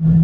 Lees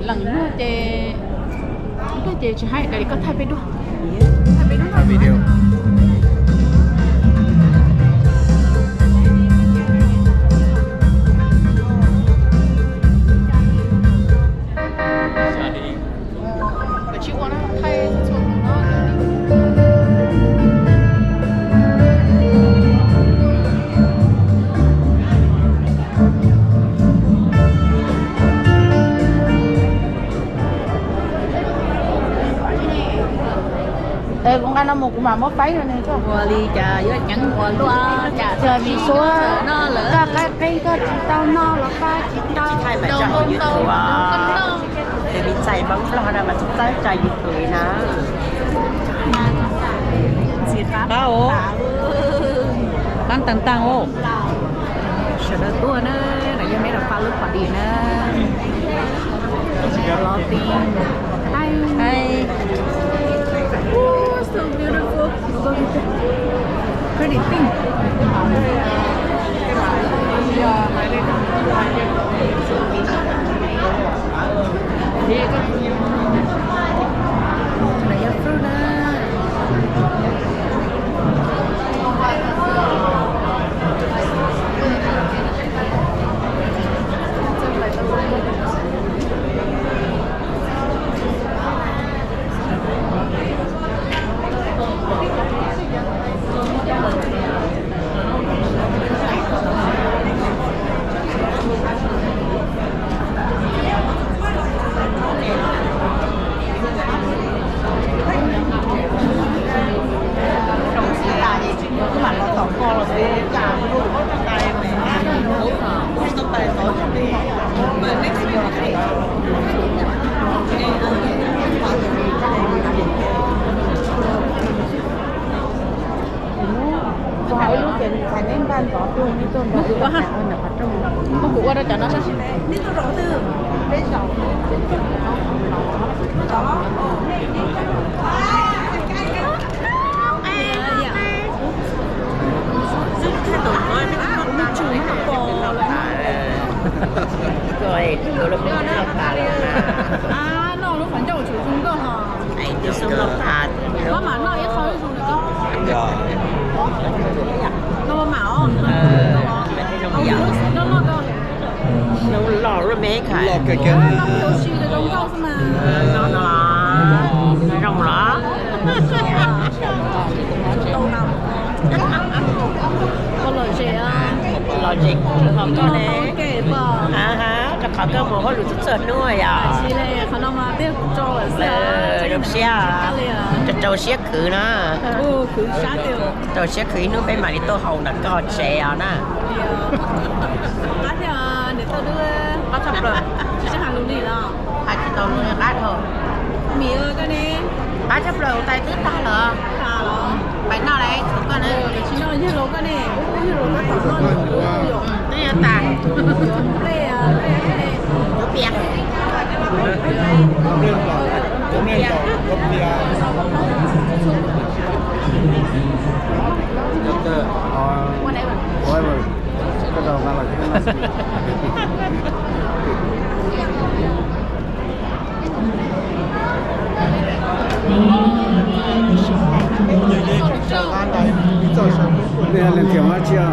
lees nyuag ces, ces tsis hais, koj thaij peb duab. Thaij peb duab. Kuv nqa no mus kuv mam muab faib rau nws. Ua li cas yuav ceev ua luaj cas, vim suab koj qaib qeej koj tsis tau noj los pab tsis tau. Ces vim txais Hmoob Nplog no mas tsis txawj tso YouTube na. Qab os, qab taag taag os. Sawv daws tuaj na, no yog meb rau pab lub party na. Los ti. Hi. Hi. Ooh, so beautiful. Pretty pink. Kuv hais ib lub ces nws txhais neb npaj ntxov tuaj, neb tuaj nrog kuv ua ha. Muab kuv ua rau cov no sab. Noj lub qhov ncauj tsuas zoo nkauj ho. Maj mam noj ib qho ib zoo li ko. Noj maj mam os. Noj noj ko. Noj loj loj me kha. Noj tau si zoo nkauj xwb mas. Noj no zoo los. Koj lom zem, lom zem los koj ne. Rau qhov koj mus hauj lwm txhua txhua hnub yom. Zoo siab, rau siab khwv na. Rau siab khwv ib hnub peb mam li tuaj haus ntawm koj tsev os na. Qab tshaj plaws, tsis tau lus li qab dhau. Qab tshaj plaws, tais twb tag lawm. Pais noj lawm, tshuav koj na. Twb yuav tas. Yuav pias. Whatever. Nej leej twg mas tsis yog?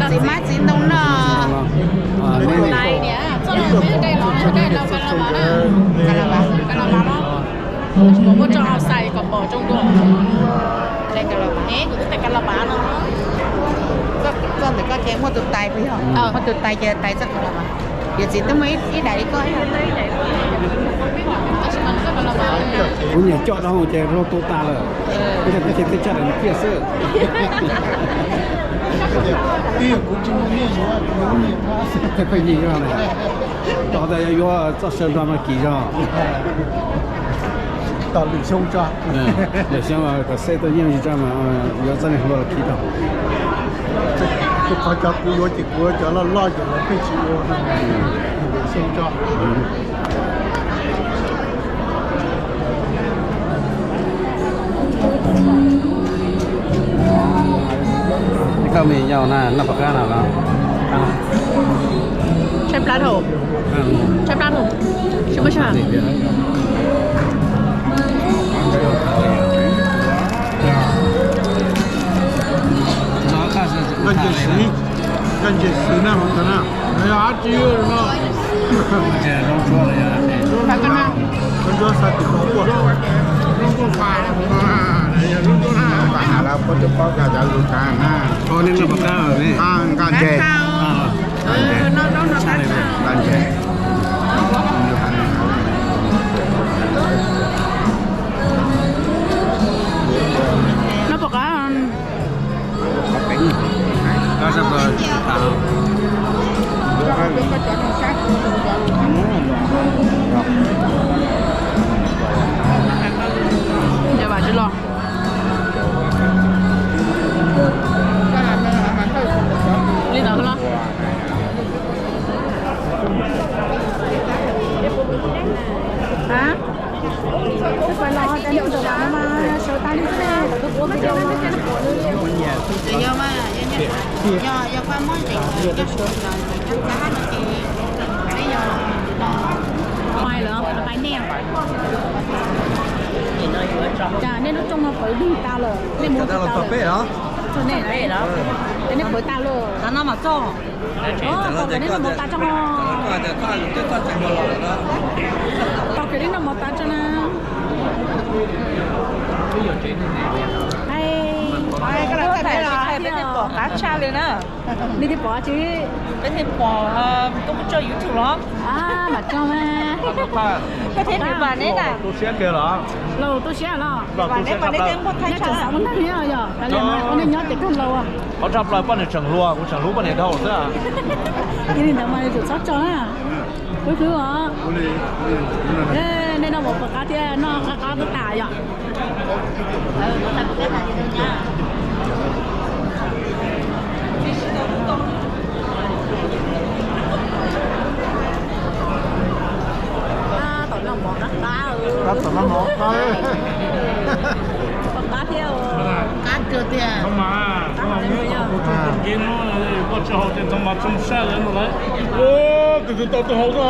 Txiv mab txiv ntoo noj. Kuv twb tais ka la bas no. Txoj ntawm koj ces muaj tus tais puas yog? Muaj tus tais ces tais txoj ka la bas. Yawm txiv twb muaj ib daim li koj. Kuv nyiam coj dhau ces luag tu tas lawm. Ntshe kuv ces teb chaws daim tiaj xwb. Pheej yig zog na. Tos tas yuav yuav txoj saw nrog mas kis zog. Tos lwm xyoo tso. Lwm xyoo kom xeb tuaj yeej tsis tso mas yuav txoj niag hlua los khi rau. Rau qhov cov kuv yuav ces kuv cov loj loj ces lawv pheej tsis ua. Lwm xyoo tso. Koj me nyuam na, noj pom qab no los? Tshaib plab dhau. Tshaib plab dhau. Tsis muaj sij hawm. Koj ntses xwb, koj ntses xwb na, hov ntawd na, yog dab tsi no. Koj ntsuab xav tim no quaj. Npam has lawv puab twb paub koj cov lus tag na. Nqaj ntses. Nqaj ntses. Noj pom qab. Li ntawd los. Hab, tab sis los tas li ntawd mas sawv tas li xwb ne, kom tus puav video no. Yog, yog koj muab tseem coj tsis tau no ces peb yog pais lawm, pais nej. Cas nej lub rooj no pawv leeg tas lawm, nej mus tsis tau lawm. Nej pawv tas lawm. Txog no mas txog. Tau kawg nej noj mov tas tso. Tau kawg nej noj mov tas tso na. Hais, peb thiaj pom qab tshaj li na. Nej thiaj pom tsis? Peb thiaj pom, koj muab tso YouTube los? Mam tso mas. Peb thiaj nws vas neb na. Tu siab kawg los? Laus tu siab los? Neb mas neb thiaj muaj thaij tshaj. Yog, tas li mas ua neej nyob ces kawg laus. Qhov tshaj plaws poj niam tseem hluas, kuv tseem hlub poj niam dhau xwb. Yog li ntawd mas yuav tsum txhob tso na. Kuv hlub os. Nej noj mov pom qab thiab noj qab qab tuaj tas yom. Tom noj mov qab qab. Tom noj mov qab. Pom qab thiab. Qab kawg tiag. Koj tsis hau ces ntxoov mas tsoo sab lawv no lawm. Tus twg tau tus hau tso.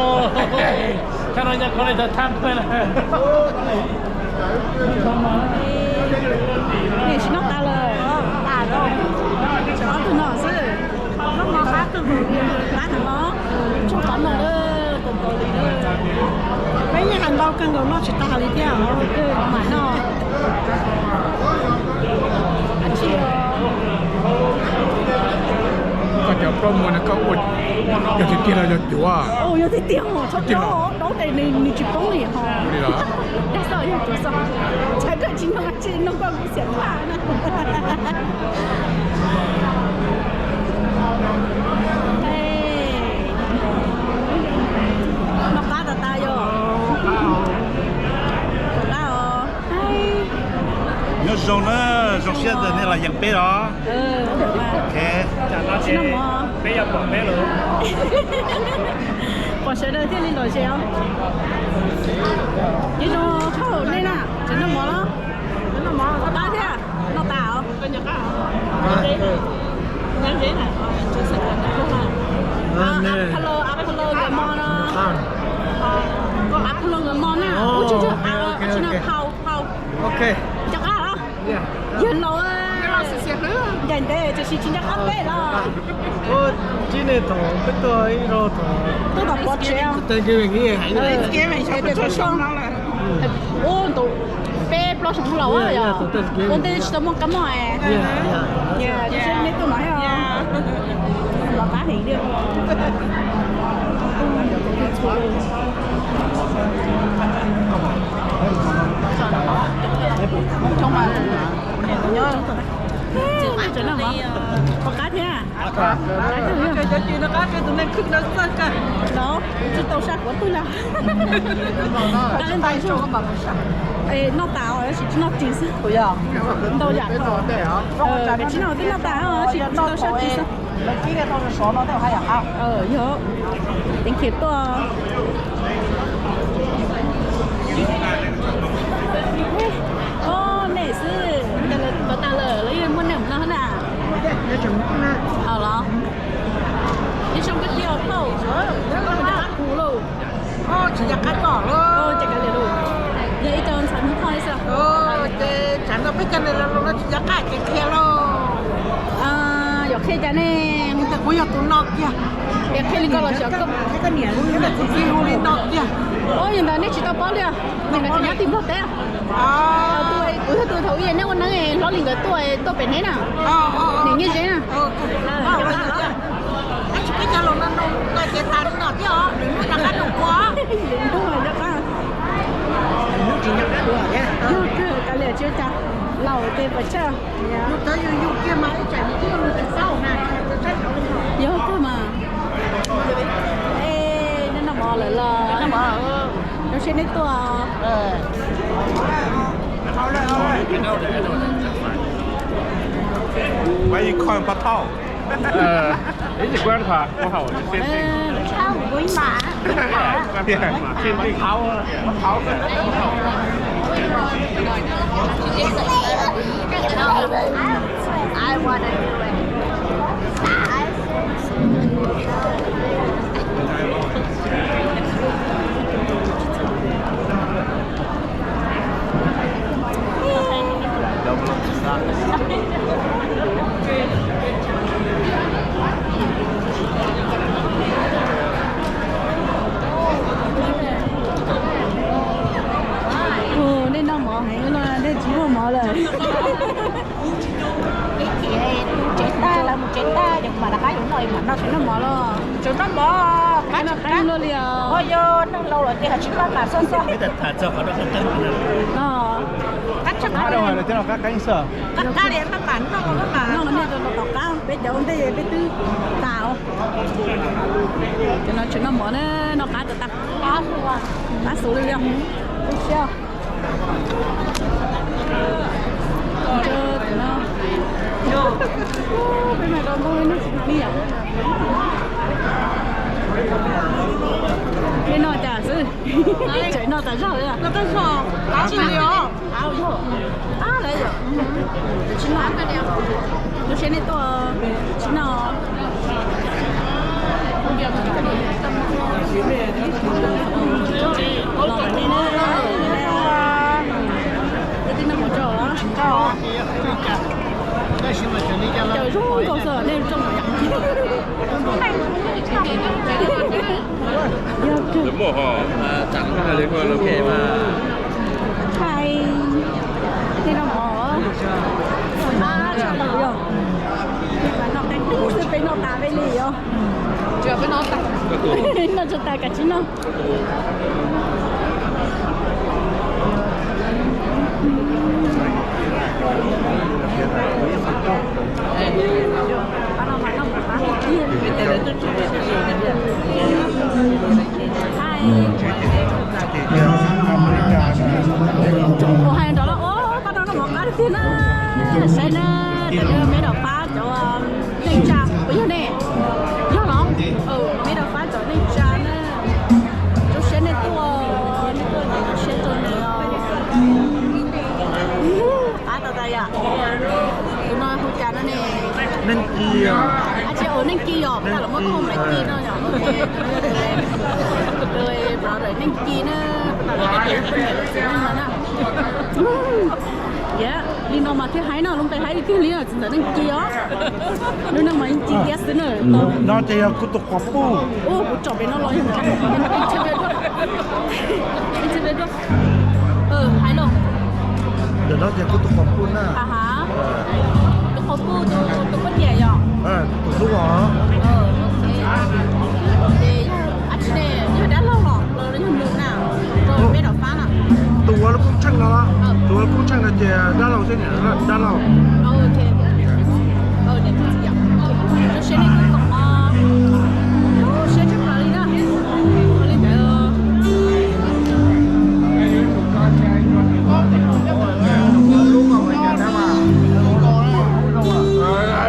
Thaj no nyob qhov li thaj thaj peb na. Nej sim noj tas lawm. Ob tug no xwb. Qab tug no, tsaug qab no lawm, kaus kaus li lawm. Peb yeej hais ntau kawg nkaus noj tsis tag li thiab. Kawg mam noj. Koj cov plaub muag no koj ua yog tiag tiag los yog cuav? Yog tiag tiag, txhob cuav, daub tes nws tsis poob li ho. Dag xoj yog cuav xoj. Tshaib kawg tsis noj, tsis noj koj kuv xiam phaj na. Noj qab tas tas yog. Qab os. Nyob zoo na, zoo siab ntawm nej los yeem peb los. Peb yuav pom peb lawm. Pom sawv daws thiaj li lom zem os. Nyob zoo thaum nej na, tseem noj mov los? Noj mov qab thiab, noj tas os. Apollo, Apollo nkawd mo no. Apollo nkawd mo na. Ua tsis tau, ua tsis tau, phau, phau. Nco qab los? Yawg laus, ncaim ntev tiam sis tsis nco qab peb los. Ntsib nej thaum peb tuaj ib zaug thaum, tuaj tom pov tsev. Ua ntu peb plaub xyoo laus yog ua ntej tsis tau muaj kab mob. Nej tuaj no los qab heev li. Pom qab thiab. Cov cim no qab, tus neeg khwv no txawj kawg. Los tsis tau saj kuv twg los. Noj tas os, tab sis tsis noj ris xwb. Ntau yam. Tsis noj, twb noj tas os, tab sis tsis tau saj ris xwb. Yog, thank you tuaj. Os, nej xwb, kov tas lawm los yeej muaj neeg no na. Los, ib xyoo koj tij os, thaum koj mus rov qab kuv lauj. Tsis nco qab koj lauj. Ces kav liam lauj. Yog ib co ntxhais Hmoob Thoj xwb. Ces tsam no peb cov neeg laus laus no tsis nco qab ces qhia lauj. Yuav qhia cas ne? Kuv yog tus no kiag. Qhia li koj los xyov koj niam, kuv yog tus txiv hu li no kiag. Os, yog ntawd nej tsis tau paub li os. Nws tseem nyob tim Nplog teb. Kuv yog tus thaum ub neb ua neeb hlob li nkawd tuaj, tuaj pem neb na. Niam Nyiaj Zeb na. Tab sis peb cov laus no no ces tas li no thiab os, nws muaj rov qab rau kuv. Kav liam tsis ua cas, laus ces pam tsawg. Yog kawg mas. Nej noj mov lawm los? Zoo siab nej tuaj. Nej noj mov heev no, nej tsis muaj mov lawm. Tsev tag, lawv mus tsev tag ces kuv mam rov qab yuav noj, mam noj tsev noj mov los. Tsev noj mov, qab tseem qab luaj li os. Yog neeg laus lawm ces ho tsis maj mam xoj xoj. Qab tseem qab, qab qab li maj mam noj, maj mam noj. Nej rau tom qab, peb cov ua ntej peb twb tas os. Cov no tsev noj mov na, noj qab tas tas. Qab xus li os. Siab. Nej noj cas xwb? Tseem noj tas zog li. Noj tas zog, qab li os. Zoo siab nej tuaj, tsis noj. Los nej na, nej twb noj mov tso. Cov zoo nkauj xwb nej tso. Yog kawg. Hais, nej noj mov. Yog, peb noj tas peb li os. Noj tsis tas kav tsij noj. Kuv hais rov los ua pab rau noj mov qab tiag na. Saib na, tam no me Daum Fab cov neej tsa puas yog ne? Yog los? Me Daum Fab cov neej tsa na. Zoo siab nej tuaj, nej tuaj zoo siab rau nws os. Qab tas tas yom. Ab tsi ua neej ci yom, puas tas los muab koj hu laiv ci no yom. Brother neej ci na, puas tas los poj niam txiv neej no na. Yam li no mas thiaj haib no, lub npe haib tiag tiag li no, txiv ntxawm neej ci os. Lub neej mas yeej ci tiag xwb na. No ces yog kuv tus quas puj. Ua kuv tsom pem no los yog ntawd, hais los. Ntawm no ces kuv tus quas puj na. Tus quas puj, tus poj niam yom. Tus hlub os. Ces yog dab laug los los yog nus na, rau peb daim fab na. Tus ua lub koob tsheej no, tus ua lub koob tsheej no ces dab laug xwb, niam dab laug. Rau siab nej kuj koom no, siab tshaj plaws li na. Ua li ntawd.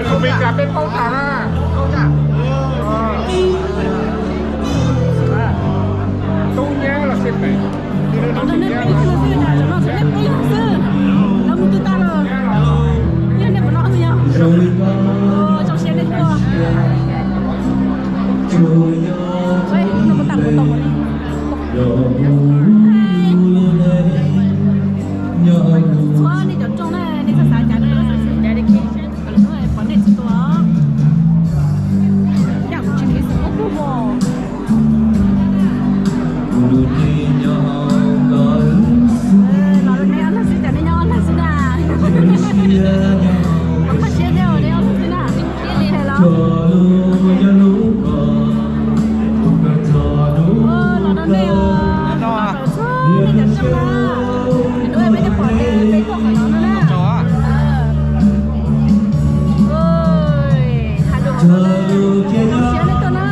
Lus Meskas peb paub tag na. Tub nyab los xij pem. Tam no nej peb leeg xwb, tam no nej peb leeg xwb, lawv mus twg tag lawm? Yog nej puas noj xwb yog? Zoo siab nej tuaj. No puas tas kuv tau mus li. Txhua nej cov rooj na, nej txhob xav cas, nej txhob xav cas, pom nej tsis tua. Yam kuv tsis tiv xwm muab kug mos. Los rau nej ob leeg xwb, cas nej nyob ob leeg xwb na. Qhov siab thiab nej ob leeg xwb na. Li los. Los rau nej os, los rau txhua nej cov rooj na. Nws peb twb pom nej peb tuaj qhov no no na. Hais lus hauv no na, zoo siab nej tuaj na.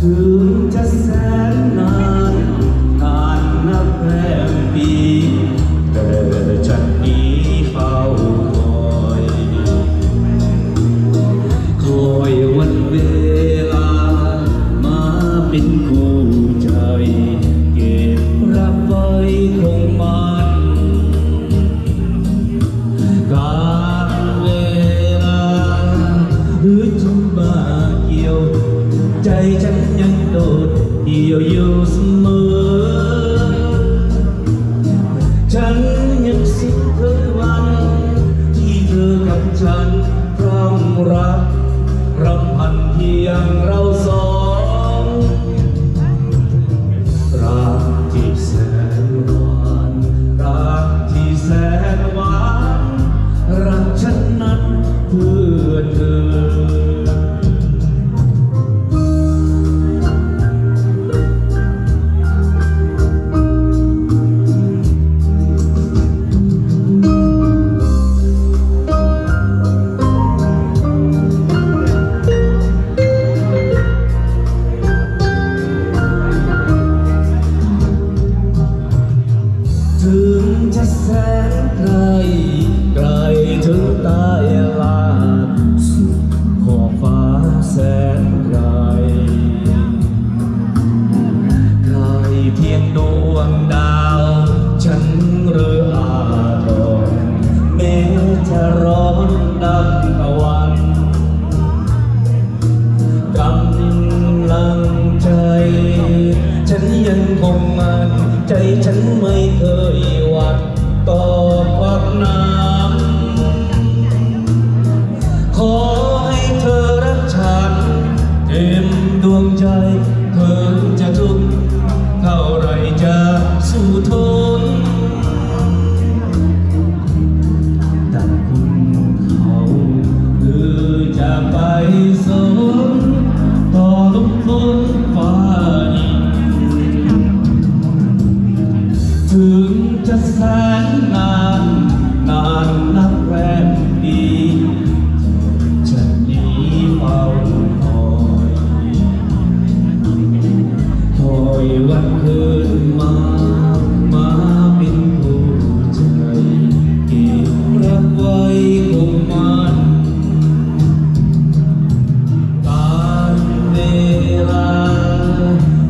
Twb caj xeeb nab, nab nab peb pib, tawm tsam ib hau hoi, thoi wan ve la, mab peb kuj cai, kev rab vai khoom mas. Kab ve la, wb tug npaj kiaus, cai tseeb nyeej dua, yus yus mw. Tseeb nyeej xwb thwv vaj, tij thwv kam tseeb, rov rab, rab phan thiab rau xov. Rab thib xeeb vaj, rab thib xeeb vaj, rab tseeb nab thwv thwv. Thwv caj xeeb nraim, nraim thwv ntais laj, xwm kho fab xeeb nraim. Nraim thiab duam dau, tseeb rwv a dom, me tha rom dab ka wan. Kam leej cai, tseeb yeej khoom mas, cai tseeb meej thwv ib vaj, tom pab nam. Khov hais thwv rab tsham, them duam cai, thwv caj txuj, khau rais caj xu thoob. Tag khum khau, wb caj pais xoob, tom lub foob faj ib. Thwv caj xeeb nab, nab nab peb pib, tseeb ib hau hoi, thoi vaj khwv mas, mas peb kuj cai, kev rab vai khoom mas. Tam ve la,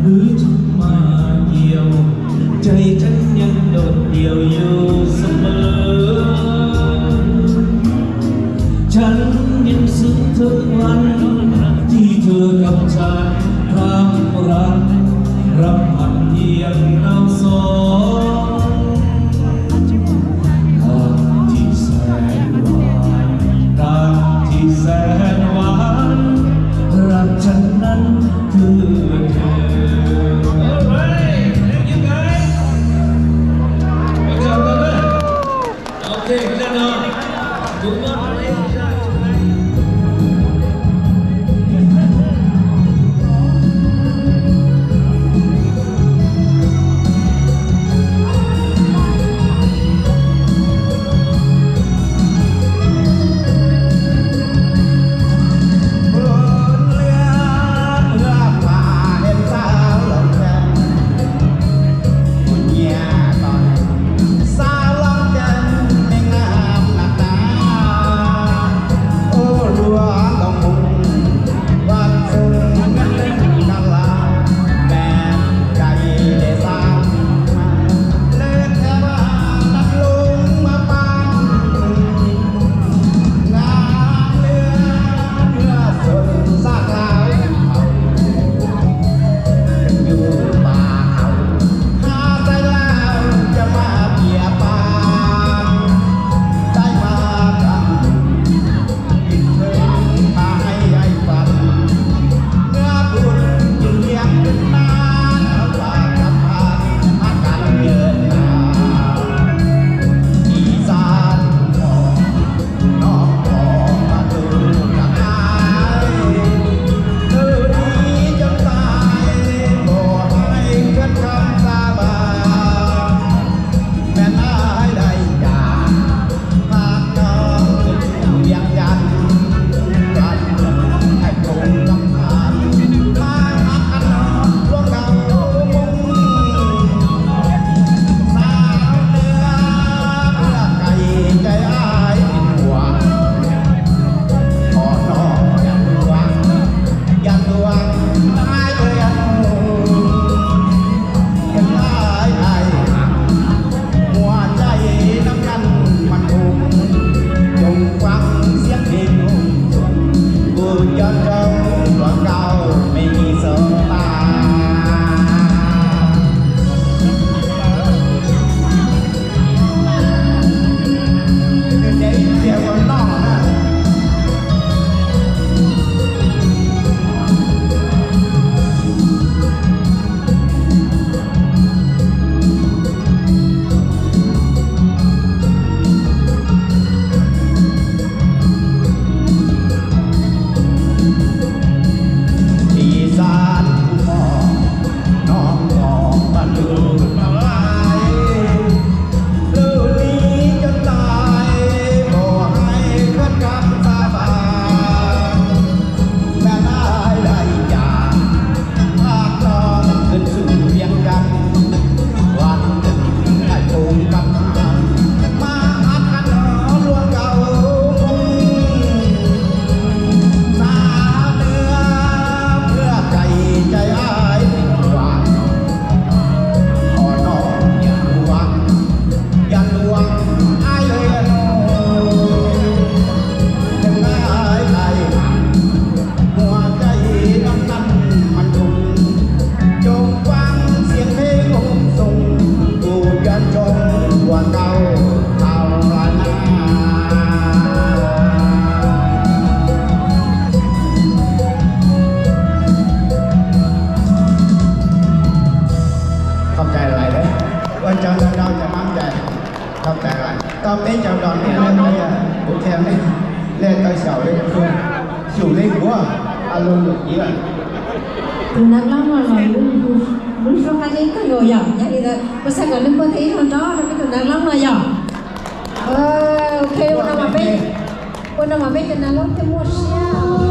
wb tseem mas kiaus, cai tseeb Điều yêu giấc mơ, chẳng những sự thơ ngoan, chỉ thơ cắm tràn răng răng, răng hẳn hiền nao gió. Thật thì sẽ ngoan, thật thì sẽ ngoan, rằng chẳng nắng cứ thơ. All right, thank you guys. Ua tsaug ntau na. Ok, ib zaj no. Kuv muab Tau peb caug do kuv thiaj li tau xyaum li, xyaum li kuv, a, lus lwm ib. Tus nas loob no los lub suab qab zib kawg nkaus yom, yog li ntawd kuv xav kom nws muaj thiab ib zaug nrov rau peb tus nas loob no yom. Ok, ua no mas peb, ua no mas peb tus nas loob thiaj muaj siab.